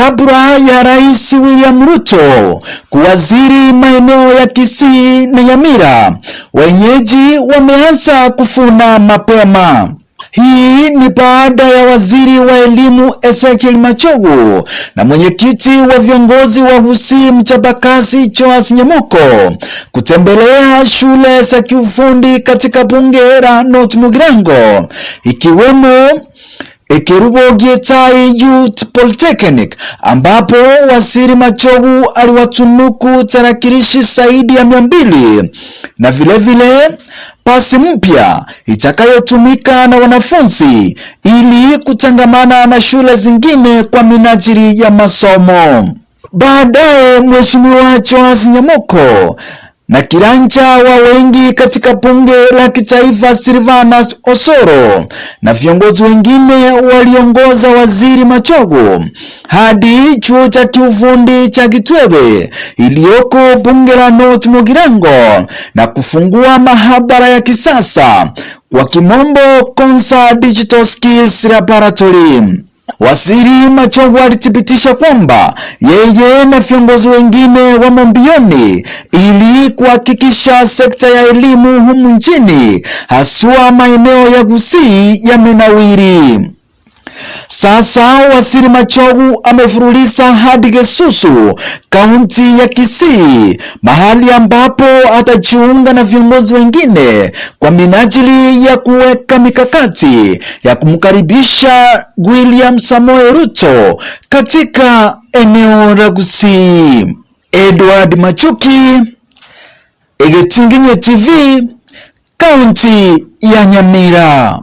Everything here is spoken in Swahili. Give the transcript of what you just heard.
kabla ya Rais William Ruto kuwaziri maeneo ya Kisii na Nyamira, wenyeji wameanza kufuna mapema. Hii ni baada ya waziri wa elimu Ezekiel Machogu na mwenyekiti wa viongozi wa Gusii mchapakazi Joas Nyamuko kutembelea shule za kiufundi katika bunge la North Mugirango ikiwemo Ekerubo Gietai Youth Polytechnic ambapo waziri Machogu aliwatunuku tarakilishi zaidi ya 200 na vilevile pasi mpya itakayotumika na wanafunzi ili kutangamana na shule zingine kwa minajili ya masomo. Baadaye Mheshimiwa Joas Nyamoko na kiranja wa wengi katika bunge la kitaifa Silvanus Osoro na viongozi wengine waliongoza waziri Machogu hadi chuo cha kiufundi cha Kitwebe iliyoko bunge la North Mugirango na kufungua mahabara ya kisasa kwa kimombo Konza Digital Skills Laboratory. Waziri Machogu alithibitisha kwamba yeye na viongozi wengine wamo mbioni ili kuhakikisha sekta ya elimu humu nchini haswa maeneo ya Gusii yamenawiri. Sasa Waziri Machogu amefuruliza hadi Gesusu, kaunti ya Kisii, mahali ambapo atajiunga na viongozi wengine kwa minajili ya kuweka mikakati ya kumkaribisha William Samoei Ruto katika eneo la Gusii. Edward Machuki, Egetinginye TV, kaunti ya Nyamira.